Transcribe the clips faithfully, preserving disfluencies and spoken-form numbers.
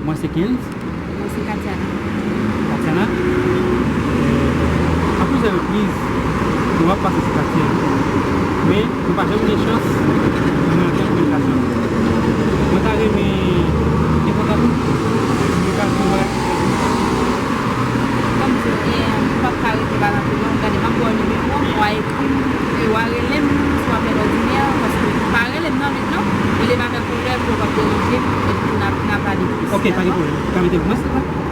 Mwen se Kenz. Mwen se Katiana. Katiana, euh, a plizyè repriz, nou ap pase sou katye a. Men, nou pa janm gen chans jwenn antre an kominikasyon. Mwen ta renmen gen kontak ou. Mwen ka di nou bagay. Kòm di, eh, m p ap ka rete pa nan pi lwen, gade, m ap ba w nimewo m, w a ekri m, e w a rele m sou apèl òdinè, paske pa rele m nan lit non, rele m avèk koulè pou w p ap deranje m, epi tou n a, n a pale plis. Ok, pa gen pwoblèm. Ou ka mete pou mwen, silvouplè?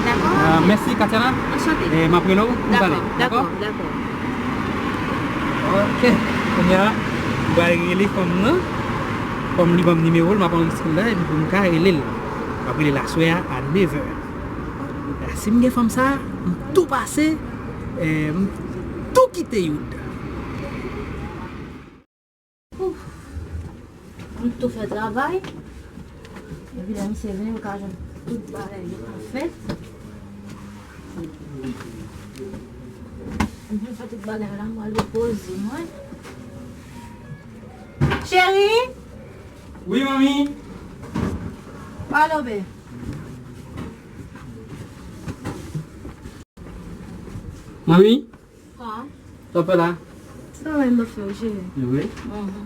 Dakò. Ah, mèsi, Katiana. Anchante. Eh, m ap rele w pou n pale. Dakò, dakò, dakò. Ok. Kounye a, m pral rele fanm nan. Kòm li ban m nimewo l, m ap anrejistre l la, epi pou m ka rele l. M ap rele l aswè a, a nevè. Si m gen fanm sa, m tou pase, eh, m tou kite Youd. Ouf. Nou tou fè travay. Epi lè misye vini, nou ka jwenn tout bagay yo ka fèt. Mwen fè tout bagay la, mwen al repoze mwen. Cheri! Wi, manmi. Pale, bebe. Manmi? Sa? Sa w fè la? Travay m t ap fè wi, cheri. Wi? Mhm.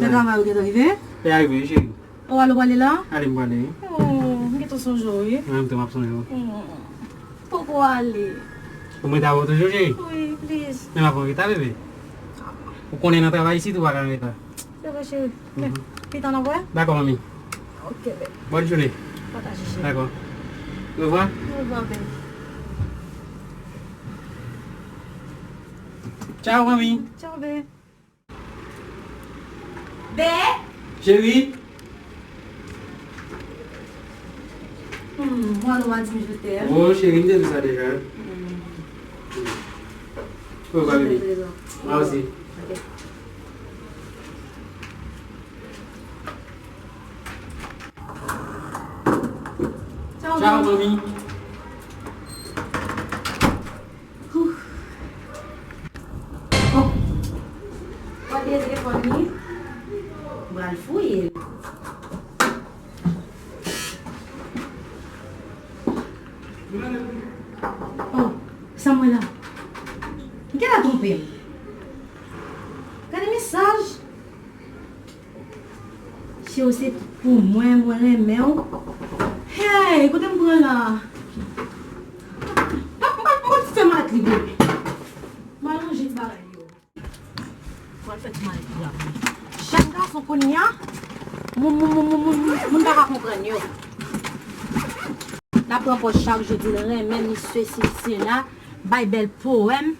Lè travay ou gentan rive? Li rive wi, cheri. Ou ale, ou prale la? Ale, m prale wi. Oh, m gentan sonje w wi. Mwen menm tou m ap sonje w. Mm. Poko ale. Pou mwen ta wè w toujou, cheri? Wi, please. Men m ap anreta, bebe. Ou konnen nan travay isit ou pa ka anreta. Se vre, cheri. Men, mhm, pita n ap wè? Dakò, manmi. Ok, bebe. Bòn jounen. Pataje, cheri. Dakò. Orevwa. Orevwa, bebe. Tchao, manmi. Tchao, bebe. Bebe. Cheri. Hmm, mwen, ou pa di m je t'aime. Oh, cheri, m te di sa deja. Hmm. Orevwa, bebe. Mwen osi. Ok. Tchao, manmi. Ouf. Bon. Mwen te telefòn li. M pral fouye l. Oh, sa mwen la. Gen la twonpe m. Gade mesaj. Cheri, se pou mwen, mwen renmen w. Hey, kote m pran la? M ap, m ap, m ap fè malèt li pou li. M al ranje ti bagay yo. Pral fè ti malèt li la pou li. Jèn gason kounye a, moun, moun, moun pa ka konprann yo. N ap pran pòz chak jou, di l renmen, li sesi, li sela, bay bèl powèm.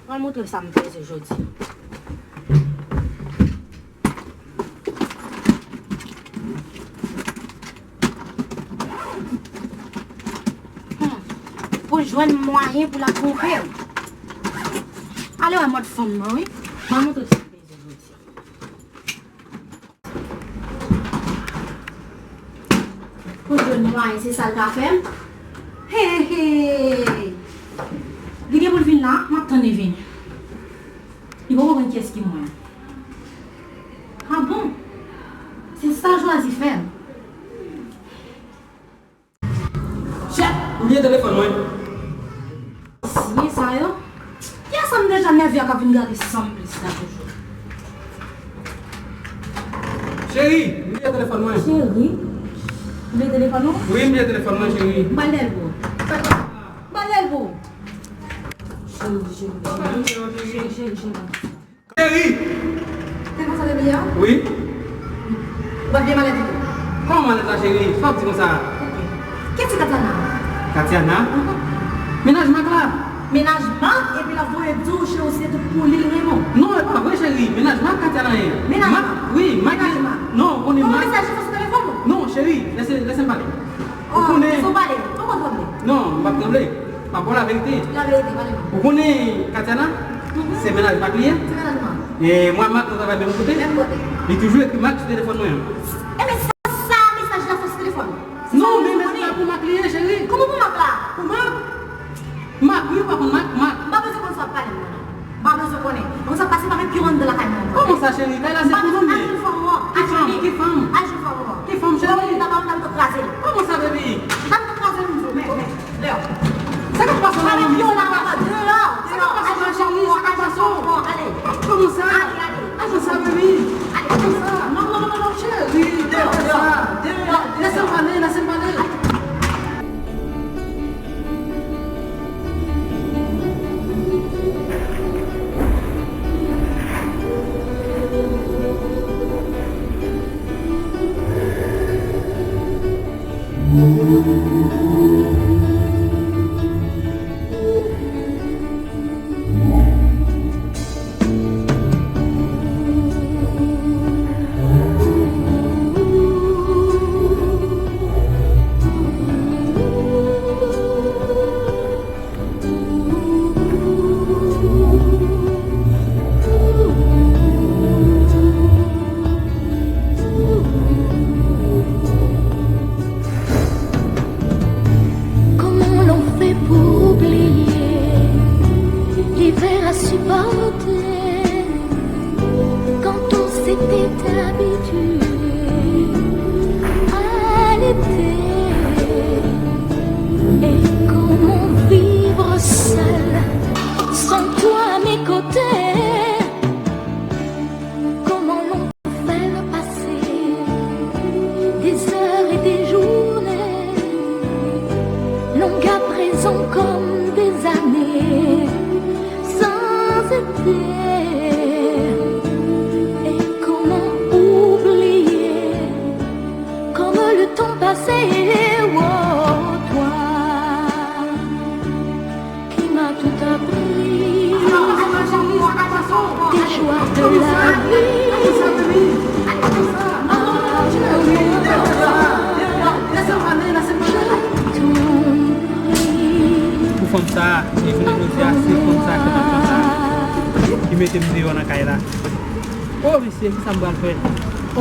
Mwen montre w sa m peze jodi. Hmm. Pou jwenn mwayen pou l ap twonpe w. Ale wè mòd fanm nan, wi. Mwen montre w sa m peze jodi. Pou jwenn mwayen, se sa l ka fè m. He, he. Li gen pou l vin la, m ap tann li vini. Li poko konn kiyès ki mwen. A bon? Se sa l chwazi fè m. Chèf, m bliye telefòn mwen. Siye sa yo. Kiyès sa m deja nève a k ap vin gade san m plis la toujou? Cheri, m bliye telefòn mwen. Cheri, ou bliye telefòn ou? Wi, m bliye telefòn mwen, cheri. M pral dèyè l pou ou. M pral dèyè l pou ou. Cheri, cheri, cheri, cheri, cheri. Cheri! Telefòn sa te bliye a? Wi. Ou pa bliye malèt li tou? Kòman malèt la, cheri? Sa w ap di konsa? Kiyès se Katiana? Katiana? Mhm. Mennaj Mak la. Mennaj Mak, epi l ap voye di w, cheri, se tout pou li l renmen w. Non, e pa vre, cheri. Mennaj Mak, Katiana ye. Mennaj Mak? Wi, Mak. Mennaj Mak. Non, ou konnen Mak. Ou mesaj sou telefòn ou? Non, cheri, lèse, lèse m pale. Ou konnen. Oh, fò w pale. Poko tranble. Non, m p ap tranble. M ap ba w laverite. Laverite, pale non. Ou konnen Katiana? Mhm. Se mennaj Mak li ye? Se mennaj Mak. E mwen ak Mak, nou travay menm kote. Menm kote. Li toujou ekri Mak sou telefòn mwen an. Ebyen, sa, sa mesaj la fè sou telefòn? Non, men mesaj la pou Mak li ye, cheri. Kòman pou Mak la? Pou Mak? Mak, wi, ou pa konn Mak? Mak. M pa bezwen konn sa w ap pale m nan. Cheri, kay la se pou nou li ye. Ki fanm? Ki fanm? Ki fanm, cheri? Kòman sa, baby? Men, men, Leo. Sa k ap pase la, manmi? Sa k ap pase la, cheri? Sa k ap pase? Kòman sa? Ajan sa, baby. Ajan sa. Non, non, non, non, non, cheri. Deyò, deyò, deyò. Lèse m pale, lèse m pale. Comment l'on fait pour oublier l'hiver à supporter quand on s'était habitué à l'été? Et comment vivre seul sans toi à mes côtés? Comment l'on fait le passé, des heures et des journées, longues à présent comme des années sans été. Et comment oublier comme le temps passé, oh, toi qui m'a tout appris, des joies de la vie. Ah, je t'en prie. Pou fanm sa, e jounen jodi a, se fanm sa ki nan fanm sa ki mete m deyò nan kay la. O mesye, kisa m pral fè? O!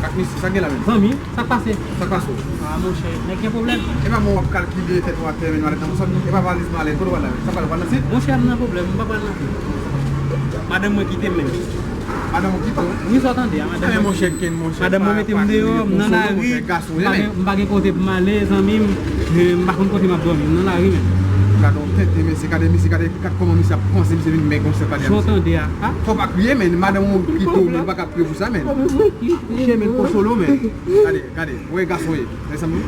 Ak misye, sa gen la menm? Zanmi, sa k pase? Sa k pase w? Ah, monchè, nèg gen pwoblèm. E pa mwen w ap kalkile tèt ou atè, men malèt nan bouch ou, e pa valiz malèt, kote w pral la menm? Sa pral, w pral nan sit? Monchè, m nan pwoblèm, m pa pral nan sit. Madanm mwen kite m menm. Madanm ou kite w? Wi, sa w tande a, madanm mwen kite m. Monchè, Ken, monchè, madanm mwen mete m deyò, m nan lari, m pa gen, m pa gen kote pou m ale, zanmi m, e, m pa konn kote m ap dòmi, m nan lari menm. Gade yon tenten, mesye, gade misye, gade, gade kòman misye ap panse, misye vin mèg konsa, gade misye. Sa w tande a? Fò w pa kriye, men, madanm ou kite w, men, ou pa ka Priye pou sa, men. Monchè, men, konsole w, men. Gade, gade, wè gason ye. Wè sa m di?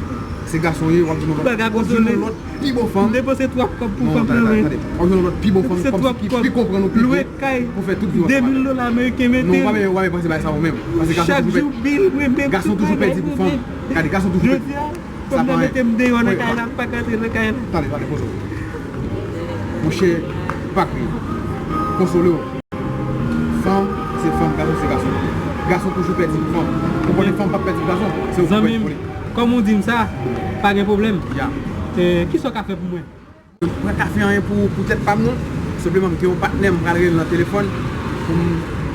Se gason ye, w ap jwenn yon lòt, w ap jwenn yon lòt pi bon fanm. M depanse twòp kòb pou fanm nan, wi. W ap jwenn yon lòt pi bon fanm, kòmsi ki pi konprann ou pi byen, pou fè tout vi w ansanm avè l. De mil dola ameriken mete l. Non, w pa, w pa panse bagay sa ou menm. Paske gason toujou pèdi, gason toujou pèdi pou fanm. Gade, gason toujou pèdi. Jodi a, fanm nan mete m deyò nan kay la, m pa ka antre nan kay la. Tande, tande, poze w. Monchè, pa kriye. Konsole w. Fanm se fanm, gason se gason. Gason toujou pèdi pou fanm. Ou konnen fanm p ap pèdi pou gason, se ou ki pèdi pou li. Zanmi m, kòm ou di m sa, pa gen pwoblèm. Ya. E, kisa w ka fè pou mwen? Mwen pa ka fè anyen pou, pou tèt pa m non. Senpleman, m gen yon patnè m pral rele nan telefòn pou m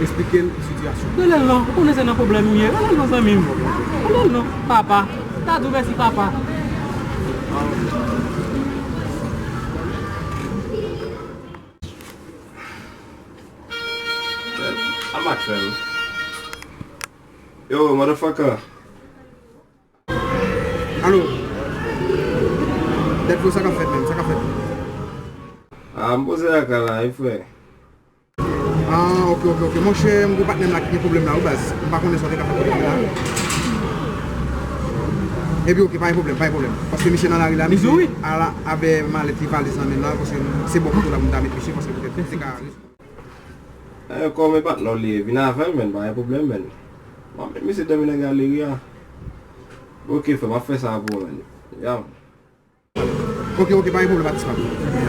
esplike l sitiyasyon. Rele l non, ou konnen se nan pwoblèm ou ye. Rele l non, zanmi m. Rele l non, papa. Ta di w mèsi, papa. A Maxwell. Yo, motherfucker. Alo. Dèt Flo, sa k ap fèt menm? Sa k ap fèt? Ah, m poze lakay la, wi, frè. Ah, ok, ok, ok. Monchè, m gen patnè m la ki gen pwoblèm la, wi, baz. M pa konnen sa w te ka fè pou li la. Epi, ok, pa gen pwoblèm, pa gen pwoblèm. Paske misye nan lari la, misye ala avè malèt li, valiz nan men l la, paske se bò kote w la pou m ta met misye, paske poutèt li te ka. Eh, kòm e patnè w li ye, vin avè m, menn, pa gen pwoblèm, menn. M ap met misye dòmi nan galeri a. Ok, frè, m ap fè sa pou ou, menn. Ya. Ok, ok, pa gen pwoblèm, atis pa.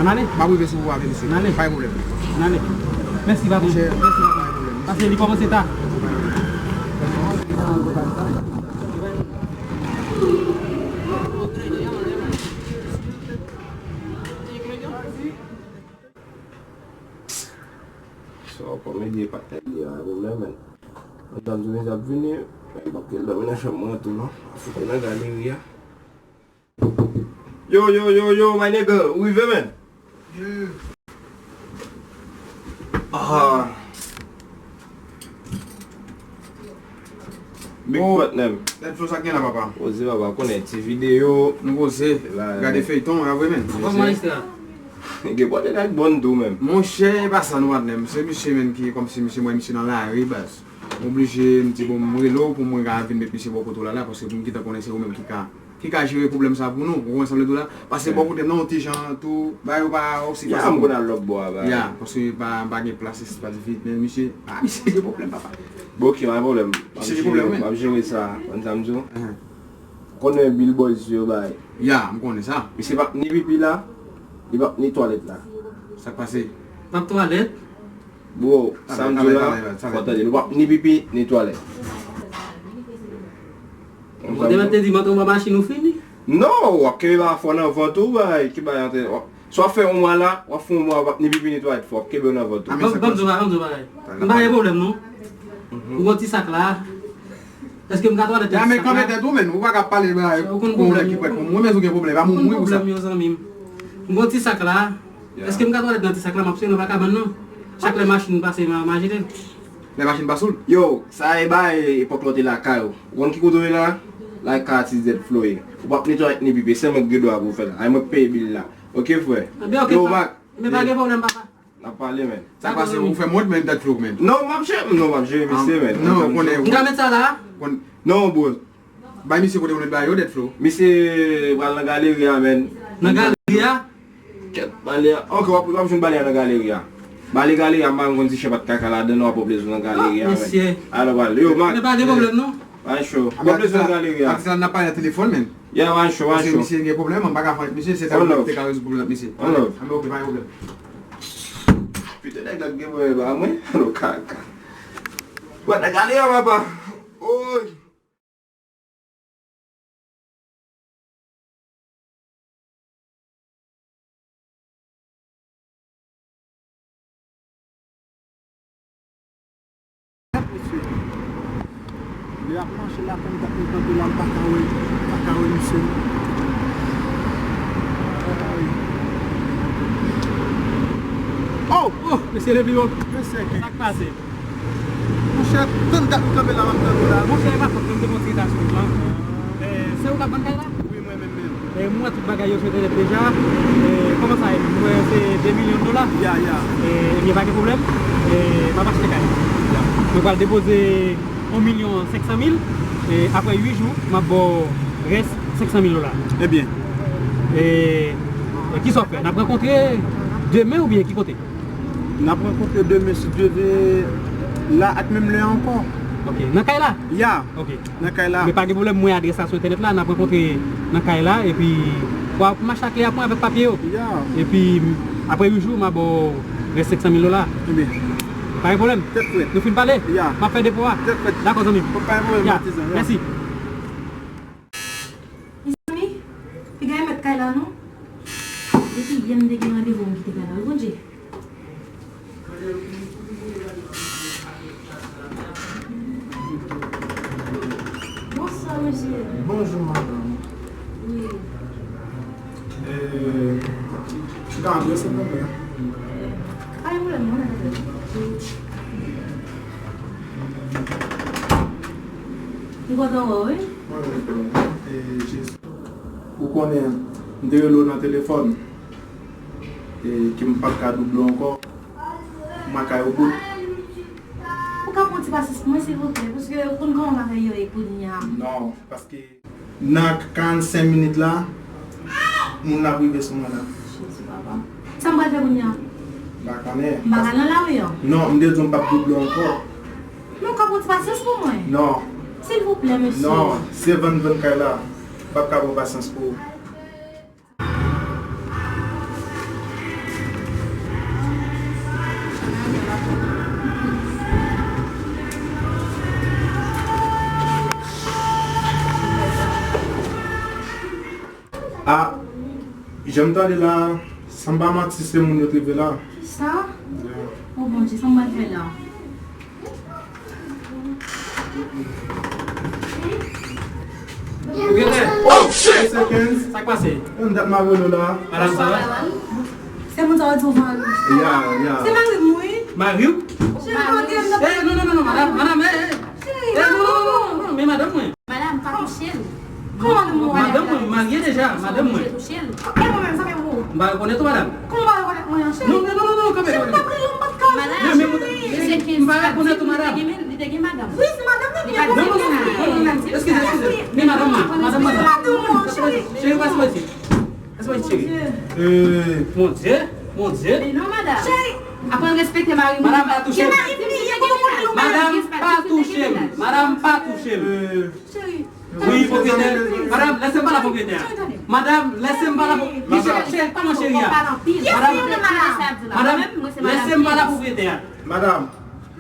Ann ale. M ap rive sou ou avè misye. Ann ale. Pa gen pwoblèm. Ann ale. Mèsi, papa. Monchè, mèsi, papa. Pase li kòmanse ta. Sa w konn medye patnè li a, menm, menm. Madanm di misye ap vini, men m p ap kite l dòmi nan chanm mwen tou non. Fout li nan galeri a. Yo, yo, yo, yo, my nigga, ou rive, man? Yeah. Ah. Big patnè m. Tèt flo sa k gen la, papa. Poze, papa, konnen ti videyo. Nou poze. Gade feyton, a vre, men. Kòman, Maestra? Gen patnè ak bon tou, men. Monchè, e pa sa, non, patnè m. Se misye, men, ki kòmsi misye, mwen, misye nan lari, baz. M oblije, m di, bon, m rele w pou mwen ka vin met misye bò kote w la, la, paske pou m gentan konnen se ou menm ki ka, ki ka jere pwoblèm sa pou nou. Ou konprann sa m vle di w la? Paske bò kote m nan yon ti jan tou, bagay yo pa osi fasil. Ya, m konn al lòt bò a, bagay. Ya, paske pa, pa gen plas, espas vid, men misye, ah, misye gen pwoblèm, papa. Bon, ok, pa gen pwoblèm. Misye gen pwoblèm, wi. M ap jere sa, konn sa m di w? Ou konnen Bill Boys yo bay. Ya, m konnen sa. Misye p ap ni pipi la, li p ap ni twalèt la. Sa k pase? P ap twalèt? Bro, sa m di w la, fò w tande, nou p ap ni pipi, ni twalèt. Bon, demen te di m antre anba machin ou fini? Non, w ap kenbe ba fò nan vant ou, bay, ki bay antre. Swa w ap fè yon mwa la, w ap fè yon mwa, w ap ni pipi, ni twalèt, fò w ap kenbe nan vant ou. Ban m di w bagay, ban m di w bagay. M pa gen pwoblèm, non. Ou wè ti sak la, èske m ka twalèt nan ti sak la? Ya, men kanpe tèt ou, men. Ou pa ka pale, bay, ou konn pwoblèm yo. Mwen menm ou gen pwoblèm, pa moun mwen pou sa. Ou konn pwoblèm yo, zanmi m. M gon ti sak la. Èske m ka twalèt nan ti sak la? M ap sere nan pa kabann nan. Chak lè machin pase, m a majite l. Lè machin pase w? Yo, sa e bay epòk lè w te lakay ou. Ou konn ki kote w ye la? Lakay atis Dèd Flo ye. Ou p ap ni twalèt ni pipi, sèlman gen dwa pou w fè la. Ay mwen k peye bil la. Ok, frè. Yo, Mak. Men pa gen pwoblèm, papa. N ap pale, men. Sa k pase, ou fè m wont, men, Dèd Flo, men. Non, m ap jere, non, m ap jere misye, men. Non, konnen. M ka met sa la? Non, bro. Bay misye kote w met bagay yo, Dèd Flo. Misye pral nan galeri a, men. Nan galeri a? Kèt, bale a. Ok, w ap, w ap jwenn bale a nan galeri a. Bale galeri a, m pa konn si chen pa t kaka ladan, non, w ap wè plezi nan galeri a, men. Alò, bale. Yo, Mak. Men pa gen pwoblèm, non. Pa cho. W ap plezi nan galeri a. Atis la, n ap pale nan telefòn, men. Ya, pa cho, pa cho. Paske misye gen pwoblèm, m pa ka fè antre misye, se sa ki te ka rezoud pwoblèm misye. Ann love. Ann love. Ann love, pa gen pwoblèm. Pito nèg la gen pwoblèm ba mwen, lo kaka. Wè, nèg ale a, papa. Oy. Lè y ap mache la, konn dat m kanpe la, m pa ka wè, m pa ka wè misye. Oh! Oh, mesye, leve yo. Mesye, sa k pase? Monchè, tann dat m kanpe la, m ap tann ou la. Monchè, e pa fòt mwen, m te fè yon ti reta sou wout lan. Eh, se ou k ap vann kay la? Wi, mwen menm menm. Eh, m wè tout bagay yo sou entènèt deja. Eh, kòman sa ye? M wè se de milyon dola. Ya, ya. Eh, ebyen, pa gen pwoblèm. Eh, m ap achte kay. Ya. Mwen pral depoze yon milyon senk san mil. Eh, apre uit jou, m ap ba w rès senk san mil dola. Ebyen. Eh, e kisa w ap fè? N ap rankontre demen oubyen ki kote? N ap rankontre demen, si Dye vle, la ak menm lè a ankò. Ok. Nan kay la? Ya. Ok. Nan kay la. Men pa gen pwoblèm, mwen adrès la sou entènèt la, n ap rankontre nan kay la, epi w ap mache ak lè a pou mwen avèk papye yo. Ya. Epi, apre uit jou, m a ba w rès senk san mil dola. Ebyen. Pa gen pwoblèm. Tèt frèt. Nou fin pale? Ya. M ap fè depo a. Tèt frèt. Dakò, zanmi m. Pa gen pwoblèm, patizan, ya. Mèsi. Mezanmi, piga e mèt kay la, non? Depi yè m te gen randevou m kite kay la, wi, Bondye. Bonswa, mesye. Bonjou, madanm. Wi. Eh, ki ka adrese pou mwen? Pa gen pwoblèm, non. M kontan wè w, wi. Mwen menm tou, e, Jezi. Ou konnen, m te rele w nan telefòn, e, ke m p ap ka double w ankò. Mwen kay ou bout. Ou ka pran ti pasyans pou mwen, silvouplè, paske ou konn kòman bagay yo ye kounye a. Non, paske nan karannsenk minit la, moun la ap rive sou mwen la. Jezi, papa. Sa m pral fè kounye a? M pa konnen. M pa ka nan lari an? Non, m te di w m p ap double w ankò. Men w ka pran ti pasyans pou mwen? Non. Silvouplè, mesye. Non, se vann vann kay la. M p ap ka pran pasyans pou ou. Ah, jan m tande la, san m pa manti, se moun yo t rive la. Kisa? Yeah. O Bondye, sa m pral fè la? Ou genlè? Oh, shit! Mesye Kenz. Sa k pase? Yon dat m ap rele w la. Madanm, sa va? Se moun sa w di w vann. Ya, ya. Se mari m, wi. Mari w? Cheri, kote m nan? Eh, non, non, non, non, madanm, madanm, eh, eh. Cheri, non, non, non, non. Men madanm mwen. Madanm, pa touche l. Kòman madanm mwen? Madanm mwen, m marye deja, madanm mwen. Touche l. E mwen menm, sa fè mwen. M pa rekonèt ou, madanm. Kòman w pa rekonèt mwen an, cheri? Non, non, non, non, non, kanpe, kanpe. Cheri, m t ap rele w, m pa t ka wè. Madanm, men, men, cheri, m pa rekonèt ou, madanm. Li te gen, li te gen madanm. Wi, se madanm mwen ki gen pwoblèm. Non, non, non, non, non, non. Eskize, eskize. Men madanm mwen, madanm mwen. Madanm mwen, cheri. Cheri, pase mwen isit. Pase mwen isit, cheri. Mon Dye. Mon Dye, mon Dye. Men non, madanm. Cheri. Aprann respekte mari moun. Madanm, pa touche m. Madanm, pa touche m. Madanm, pa touche m. Cheri. Wi, pwopriyetè. Madanm, lèse m pale a pwopriyetè a. Madanm, lèse m pale a pwopriyetè. Cheri, pa nan cheri a. Madanm, madanm, lèse m pale a pwopriyetè a. Madanm,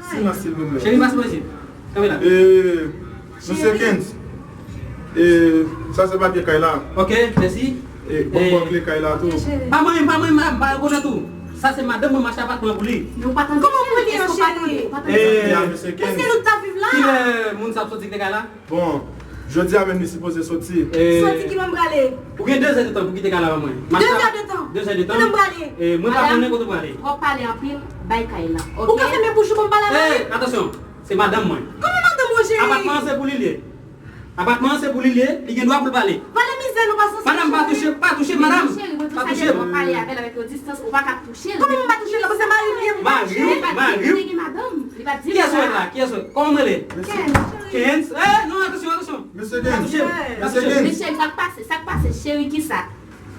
silans, silvouplè. Cheri, pase mwen isit. Kanpe la. E, mesye Kenz, e, sa se papye kay la. Ok, mèsi. E, bon, bon, kle kay la tou. Pa mwen, pa mwen, madanm, pa rekonèt ou. Sa se madanm mwen, m achte apatman pou li. Kòman pou li an, cheri? E, mesye Kenz. Èske nou t ap viv la? Kilè moun sa ap soti kite kay la? Bon, jodi a menm li sipoze soti. E, soti ki bò m prale? Ou gen de zè de tan pou kite kay la ba mwen. De zè de tan? De zè de tan. Kilè m prale? E, mwen pa konnen kote w prale. Twòp pale anpil, bay kay la. Ou ka fèmen bouch ou pou m pale avè l? E, atansyon, se madanm mwen. Kòman madanm ou, cheri? Apatman an se pou li l ye. Apatman an se pou li l ye, li gen dwa pou l pale. Valè mizè nou pa sanse. Madanm, pa touche, pa touche, madanm. Pa touche. Cheri, mwen di w sa, w pale avè l avèk yon distans, ou pa ka touche l. Kòman m pa touche l la? Paske mari m ye. Mari w, mari w. Li pa di m sa. Kiyès ou la? Kiyès ou? Kòman w rele? Kenz. Kenz. Eh, non, atansyon, atansyon. Mesye Kenz. Pa touche l. Pa touche l. Mesye Kenz. Mesye, sa k pase? Sa k pase? Cheri, kisa?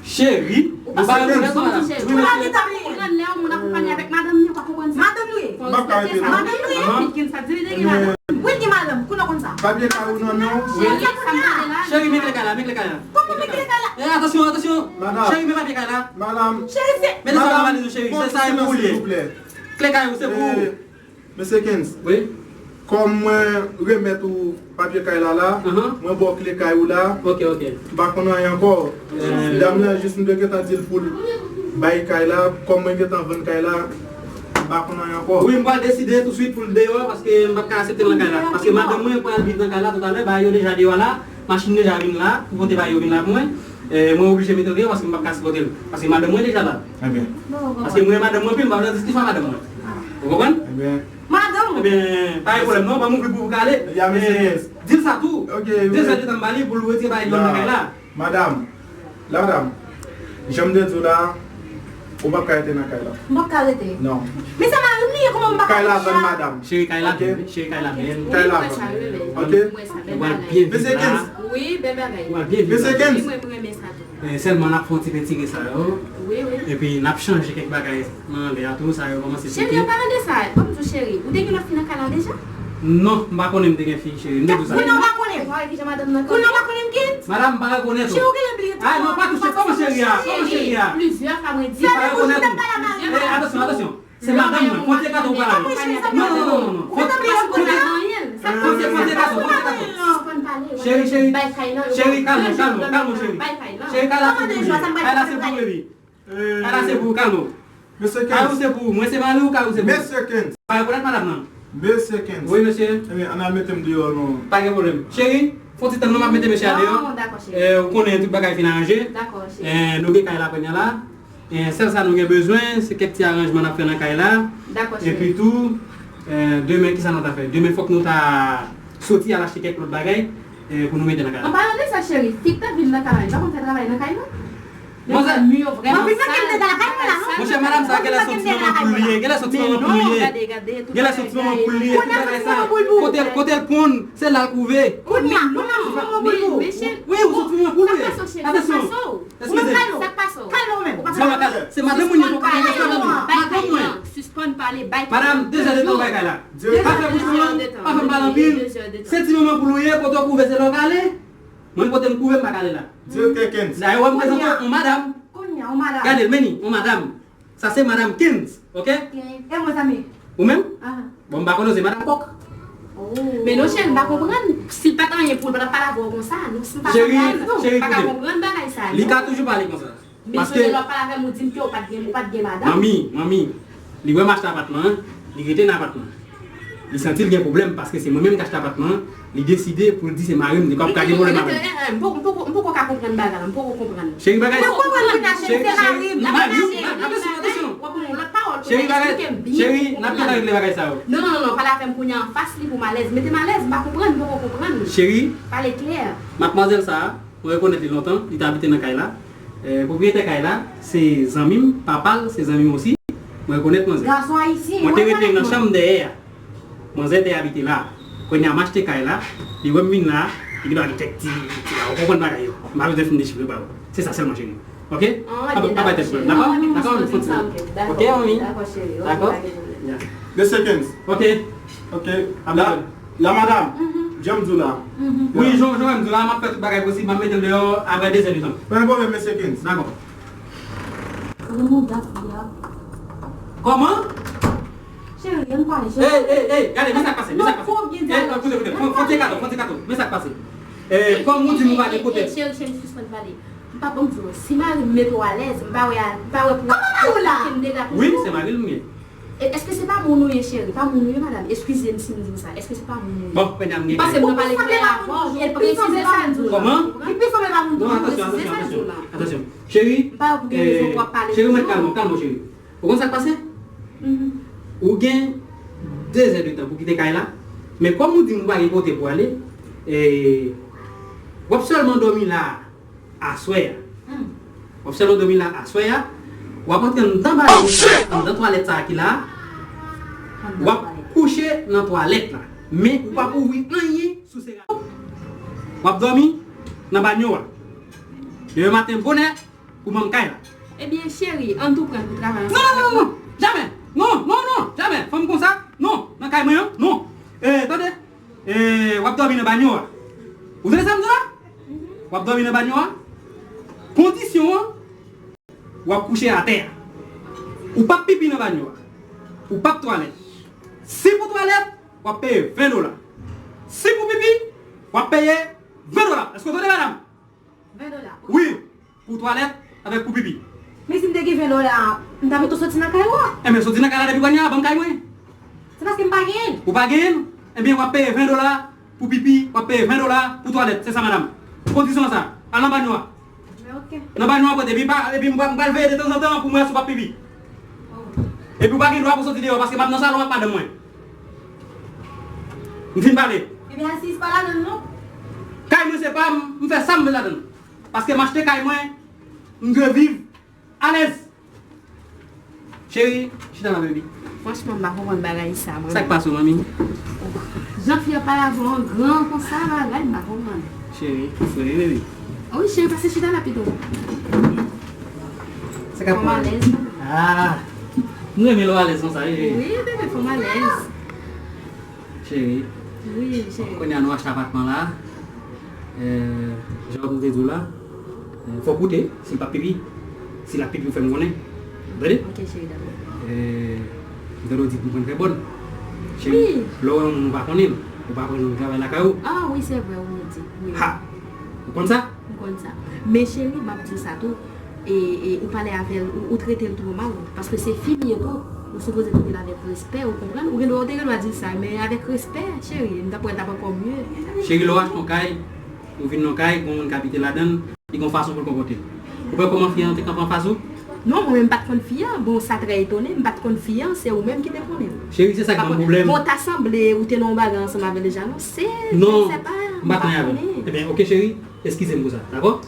Cheri, ou pa rekonèt ou, madanm. Wi, mesye. Ou pa konprann lè yon moun ap konpanye avèk madanm li, ou pa konprann sa? Madanm li. M ap ka rete non. Madanm li. Wi, l gen madanm. Kounye a w konn sa. Papye kay ou nan men w. Cheri, sa m tande la. Cheri, men kle kay la, men kle kay la. Kòman men kle kay la? Eh, atansyon, atansyon. Madanm. Cheri, men papye kay la. Madanm. Cheri, se. Men sa nan valiz ou, cheri. Se sa e pou ou li ye. Kle kay ou, se pou ou. Mesye Kenz, wi, kòm mwen remèt ou papye kay la la, mwen ba w kle kay ou la. Ok, ok. M pa konn anyen ankò. Dam nan jis m te gentan di l pou l bay kay la, kòm mwen gentan vann kay la, m pa konn anyen ankò. Wi, m pral deside touswit pou l deyò, paske m p ap ka aksepte l nan kay la. Paske madanm mwen pral viv nan kay la toutalè, bagay yo deja deyò la. Machin deja vin la, pou pote bagay yo vin la pou mwen. E, mwen oblije mete l deyò paske m p ap ka sipòte l. Paske madanm mwen deja la. Paske mwen renmen madanm mwen anpil, m p ap nan diskisyon ak madanm mwen. Ou konprann? Madanm! Ebyen, pa gen pwoblèm non, ban m ouvri pou ou ka ale. Di l sa tou. De zè de tan m ba li pou l retire bagay li nan kay la. Madanm, la madanm, jan m te di w la, ou p ap ka rete nan kay la. M p ap ka rete. Non. Men se mari m li ye, kòman m p ap ka rete la? Kay la vann, madanm. Cheri, kay la bèl, cheri, kay la bèl. Kay la vann. Ok? Ou pral byen viv la. Wi, bèl bagay. Ou pral byen viv la. Wi, mwen, mwen renmen sa tou. Eh, sèlman n ap fè yon ti penti sa yo. Wi, wi. Epi n ap chanje kèk bagay nan anlè a tou, sa yo kòmanse pete. Cheri, an palan de sa, ban m di w cheri, ou te gen lòt fi nan kay la deja? Non, m pa konnen m te gen fi, cheri. M te di w sa. Kounye a w pa konnen. Kounye a w pa konnen m gen? Madanm, m pa rekonèt ou. Cheri, ou genlè bliye tou. Ah, non, pa touche, kòman cheri a? Kòman cheri a? Plizyè fwa mwen di. Fè de bouch ou t ap pale a mari m. Eh, atansyon, atansyon. Se madanm mwen. Fon ti kato ou pale avè l. Non, non, non, non, non. Fon ti, fon ti, fon ti kato, fon ti kato. Cheri, cheri. Cheri, kalme w, kalme w, kalme w, cheri. Cheri, kay la se pou ou ye. Kay la se pou ou, baby. Kay la se pou ou, kalme w. Mesye Kenz. Kay ou se pou ou. Mwen se mari w, kay ou se pou ou. Mesye Kenz. Pa rekonèt madanm nan. Mesye Kenz. Wi, mesye. Ebyen, ann al mete m deyò non. Pa gen pwoblèm. Cheri, fon ti tann non, m ap mete mesye a deyò. Non, dakò, cheri. Eh, ou konnen tout bagay fin aranje. Dakò, cheri. Eh, nou gen kay la kounye a la. Eh, sèl sa nou gen bezwen, se kèk ti aranjman n ap fè nan kay la. Dakò, cheri. Epi tou, eh, demen, kisa nou ta fè? Demen, fòk nou ta soti al achte kèk lòt bagay, eh, pou nou mete nan kay la. An palan de sa, cheri, fi k t ap viv nan kay la, li pa konn fè travay nan kay la? Monchè, madanm sa, genlè se yon ti manman poul li ye, genlè se yon ti manman poul li ye, tout bagay sa. Kote l, kote l ponn, se la l kouve. Kounye a, kounye a, se yon ti manman poul pou ou. Wi, ou se yon ti manman poul ou ye. Atansyon. Eskize. Sa k pase w? Kalme w menm. Se madanm mwen, se madanm mwen. Bay kay la. Sispann pale, bay kay la. Madanm, de zè de tan bay kay la. Pa fè bouch ou long, pa fè m pale anpil. Se ti manman poul ou ye, kote w kouve se la w ka ale. Mwen kote m kouve m pa ka ale la. Direktè Kenz. Dayè w wè m prezante w yon madanm. Kounye a, yon madanm. Gade l, men ni, yon madanm. Sa se madanm Kenz, ok? E mwen sa men. Ou menm? Bon, m pa konnen w se madanm kòk. Men non cheri, m pa konprann. Si l pa t anyen pou l, l pa t ap pale avè w konsa. Non, si m pa konprann, non, m pa ka konprann bagay sa, non. Li ka toujou pale konsa. Men jodi a lè w ap pale avè m, ou di m ke ou pa t gen, ou pa t gen madanm. Manmi, manmi, li wè m achte apatman an, li rete nan apatman an. Li santi l gen pwoblèm paske se mwen menm k achte apatman an, li deside pou l di se mari m, li p ap ka gen pwoblèm avè m. M poko, m poko, m poko ka konprann bagay la, m poko konprann. Cheri, bagay sa. Mari m, mari m, atansyon, atansyon. W ap pran yon lòt pawòl. Cheri, bagay, cheri, n ap gentan regle bagay sa yo. Non, non, non, non, pale avè m kounye a anfas li pou m alèz. Mete m alèz, m pa konprann, m poko konprann. Cheri, pale klè. Madmwazèl sa a, mwen rekonèt li lontan, li t abite nan kay la. Eh, pwopriyetè kay la, se zanmi m, papa l, se zanmi m osi. Mwen rekonèt manzè. Gason ayisyen, mwen te rete nan chanm dèyè a. Manzè te abite la. Kounye a m achte kay la, li wè m vin la, li gen dwa gen kèk ti, ti la, ou konprann bagay yo. M pa bezwen fin dechifre ba ou. Se sa sèlman, cheri. Ok? Ah, pa, pa bay tèt pwoblèm, dakò? Dakò, nou fon ti. Ok, manmi? Dakò, cheri. Dakò? Ok, pa gen pwoblèm. Mesye Kenz. Ok. Ok. La, la madam, jan m di w la. Wi, jan, jan m di w la, m ap fè tout bagay posib, m ap mete l deyò apre de zè de tan. Pa gen pwoblèm, mesye Kenz. Dakò. Kòman? Cheri, ann pale, cheri. Ey, ey, ey, gade, men sa k pase, men sa k pase. Ey, koute, koute, fon, fon ti kato, fon ti kato, men sa k pase. Eh, kòm ou di m ou pa gen kote. Cheri, cheri, sispann pale. M pa, bon, m di w, si mari m mete w alèz, m pa wè, m pa wè pou okenn dega pou ou. Wi, se mari l m ye. E, èske se pa moun ou ye, cheri? Pa moun ou ye, madanm? Eskize m si m di w sa. Èske se pa moun ou ye? Bon, medam, gen kay. Paske m nan pale klè avè w, e l presize sa l di w la. Kòman? Li pi sanble pa moun tou, li presize sa l di w la. Atansyon, cheri. M pa wè pou gen rezon pou w ap pale konsa. Cheri, mwen kalm, kalm, cheri. Ou konn sa k pase? Ou gen de zè de tan pou kite kay la. Men kòm ou di m ou pa gen kote pou ale, e, w ap sèlman dòmi la a aswè a. W ap sèlman dòmi la aswè a. W ap antre anndan banyo, anndan twalèt sa a ki la a. W ap kouche nan twalèt la. Men ou p ap ouvri anyen sou sera. W ap dòmi nan banyo a. Demen maten bonè, ou manm kay la. Ebyen, cheri, ann tou pran l pou travay ansanm avèk mwen. Non, non, non, non, non. Jamè. Non, non, non, jamè. Fanm konsa, non. Nan kay mwen an, non. Eh, tande. Eh, w ap dòmi nan banyo a. Ou tande sa m di w la? W ap dòmi nan banyo a. Kondisyon an, w ap kouche atè a. Ou p ap pipi nan banyo a. Ou p ap twalèt. Si pou twalèt, w ap peye ven dola. Si pou pipi, w ap peye ven dola. Èske w tande, madanm? Ven dola. Wi, pou twalèt avèk pou pipi. Men si m te gen ven dola, m ta mete w soti nan kay ou a. Enben, soti nan kay la depi kounye a, ban m kay mwen. Se paske m pa genyen l. Ou pa genyen l? Enben, w ap peye ven dola pou pipi, w ap peye ven dola pou twalèt. Se sa, madanm. Kondisyon sa. Al nan banyo a. Men ok. Nan banyo a pote. Epi pa, epi m pral, m pral veye detanzantan pou m wè si w p ap pipi. Oh. Epi w pa gen dwa pou soti deyò, paske m ap nan salon ak madanm mwen. M fin pale. Ebyen, asiz pa ladan l, non. Kay mwen se pa m, m fè sa m vle ladan l. Paske m achte kay mwen, m dwe viv alèz. Cheri, chita la, baby. Franchman, m pa konprann bagay sa, manmi. Sa k pase w, manmi? Jan fi a pale avè w an gran konsa, bagay, m pa konprann. Cheri, ou fre wi, baby. Wi, cheri, pase chita la pito. Sa k ap pale? Fò m alèz, non? Ah, m renmen lè w alèz konsa, wi, cheri. Wi, bebe, fò m alèz. Cheri. Wi, cheri. Kounye a nou achte apatman la. Eh, jan m te di w la, eh, fòk ou te, si l p ap pipi. Si l ap pipi, ou fè m konnen. Ou tande? Ok, cheri, dakò. Eh, m tande w di pou m pran fè bòn. Cheri, wi, lè w wè yon moun ou pa konnen l, ou pa pran l travay lakay ou. Ah, wi, se vre, ou byen di. Wi. Ha! Ou konn sa? M konn sa. Men, cheri, m ap di w sa tou. E, e ou pale avè l, ou, ou trete l twò mal, paske se fi m ye tou. Ou sipoze trete l avèk respè, ou konprann? Ou gen dwa, ou te gen dwa di l sa, men avèk respè, cheri, m t ap wè l t ap ankò mye. Cheri, lè w achte yon kay, ou vin nan yon kay, gen yon moun k abite ladan l, li gen yon fason pou l konpòte l. Ou wè kòman fi an te kanpe anfas ou? Non, mwen menm m pa t konn fi an. Bon, sa trè etone, m pa t konn fi an, se ou menm ki te konnen l. Cheri, se sa k ban m pwoblèm. Bon, ta sanble ou te nan yon bagay ansanm avè l deja, non? Se, se pa, m pa t anyen avè l. Ebyen, ok, cheri. Eskize m pou sa, dakò?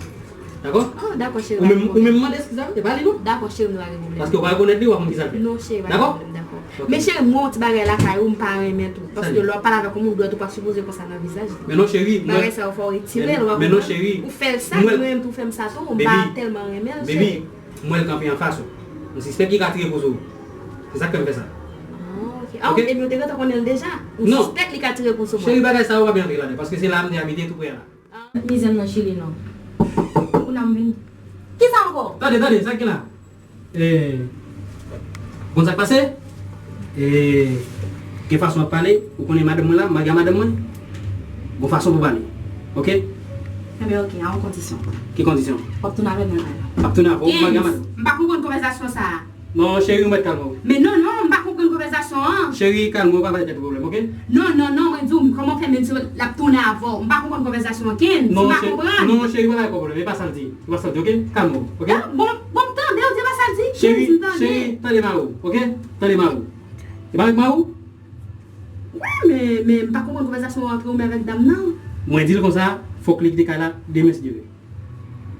Dakò? Oh, dakò, cheri, pa gen pwoblèm. Ou menm, ou menm mande eskiz la, e pa li non. Dakò, cheri, nou pa gen pwoblèm. Paske w pa rekonèt li, w pa konn ki sa l fè. Non, cheri, pa gen pwoblèm, dakò. Ok. Men cheri, m wè yon ti bagay lakay ou, m pa renmen tou. Paske lè w ap pale avèk yon moun, dwèt ou pa sipoze konsa nan vizaj li. Men non, cheri, mwen. Bagay sa yo fè w retire l, w pa konprann? Men non, cheri. Ou fè l sa, mwen menm tou fè m sa tou, m pa tèlman renmen l, cheri. Baby, m wè l kanpe anfas ou. M sispèk li ka tire kou sou ou. Se sa k fè m fè sa. Ah, ok. Ah, ok, epi ou te gentan konnen l deja? Ou sispèk li ka tire kou sou mwen? Cheri, bagay sa yo pa byen antre ladan, paske se la m te abite, tou prè a la. Ah, mizè m nan Chili non. Kounye a m vin. Kisa ankò? Tande, tande, sa k gen la? Eh, bon, sa k pase? Eh, gen fason w ap pale, ou konnen madanm mwen la, m mage a madanm mwen. Gon fason pou pale. Ok? Enben, ok, a yon kondisyon. Ki kondisyon? W ap tounen avè m nan kay la. W ap tounen avè w, ou mage a madanm? Kenz, m pa konprann konvèsasyon sa a. Non, cheri, ou mèt kalme w. Men non, non, m pa konprann konvèsasyon an. Cheri, kalme w, pa bay tèt ou pwoblèm, ok? Non, non, non, mwen di w, kòman w fè menm si l ap tounen avè w? M pa konprann konvèsasyon an, Kenz, m pa konprann. Non, cheri, pa bay tèt ou pwoblèm, e pa sa l di. E pa sa l di, ok? Kalme w, ok? Ah, bon, bon, m tande w di e pa sa l di. Cheri, cheri, tande mari w, oke? Tande mari w. E pa avèk mari w? Wi, men, men m pa konprann konvèsasyon w antre w men avèk dam nan. Mwen di l konsa, fòk li kite kay la demen si Dye vle.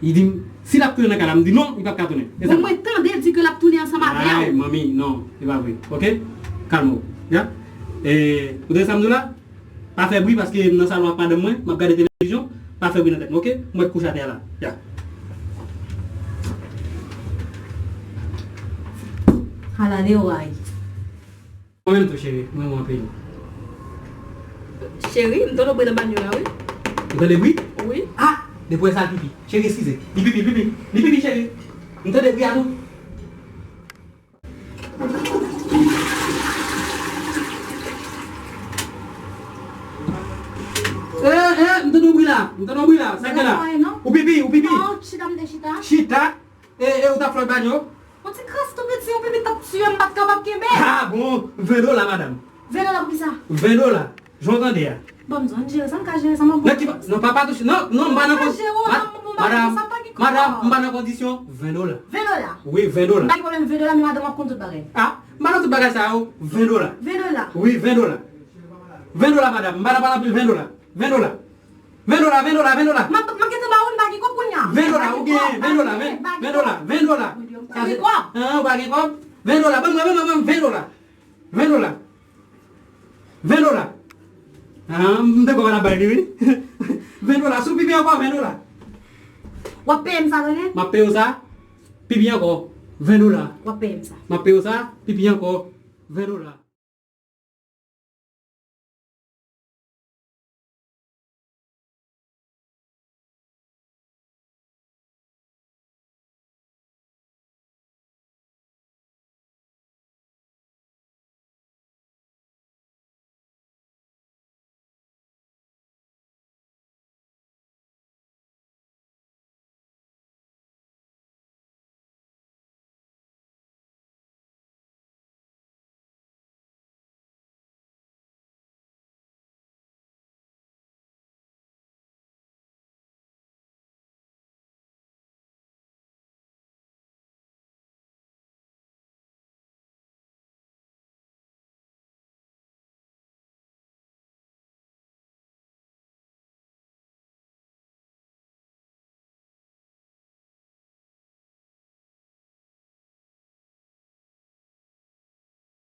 Li di m, si l ap tounen nan kay la, m di non, li p ap ka tounen. E sa. Bon, mwen tande l di ke l ap tounen ansanm avè w. Ay, manmi, non, se pa vre. Oke? Kalme w. Ya? E, ou tande sa m di w la? Pa fè bri paske m nan salon ak madanm mwen, m ap gade televizyon, pa fè bri nan tèt mwen, oke? Mwen kouche atè a la. Ya. Ala Leroy. Mwen menm tou, cheri, mwen renmen anpil. Cheri, m tande bri nan banyo a, wi. Ou tande bri? Wi. Ah! Depi w wè sa, l pipi. Cheri, eskize. Li pipi, li pipi. Li pipi, cheri. M tande bri a tou. Eh, eh, m tande yon bri la. M tande yon bri la. Sa gen la? Ou pipi, ou pipi. Non, chita, m te chita. Chita? E, e, ou t ap flòt banyo? Yon ti kras tou piti, yon pipi t ap tiye m, m pa t kapab kenbe. Ah, bon, ven dola, madanm. Ven dola pou kisa? Ven dola. Jan w tande a. Bon, m di w, m jere sa, m ka jere sa, m ap... Nan ki pa, non, papa touche. Non, non, m pa nan kon-, ma-, madanm, madanm, m pa nan kondisyon. Ven dola. Ven dola? Wi, ven dola. M pa gen pwoblèm, ven dola, men madanm ap konn tout bagay. Ah, m pa nan tout bagay sa yo. Ven dola. Ven dola. Wi, ven dola. Ven dola, madanm. M pa nan pale anpil, ven dola. Ven dola. Ven dola, ven dola, ven dola. M ap, m ap gentan ba ou, m pa gen kòb kounye a. Ven dola, ou gen, ven dola, ven, ven dola, ven dola. Pa gen kòb. Ah, ou pa gen kòb? Ven dola, ban mwen, ban mwen, ban mwen, ven dola. Ven dola. Ven dola. Ah, m te kwè w t ap bay li, wi. Ven dola, si w pipi ankò, ven dola. W ap peye m sa, tande? M ap peye w sa, pipi ankò, ven dola. W ap peye m sa. M ap peye w sa, pipi ankò, ven dola.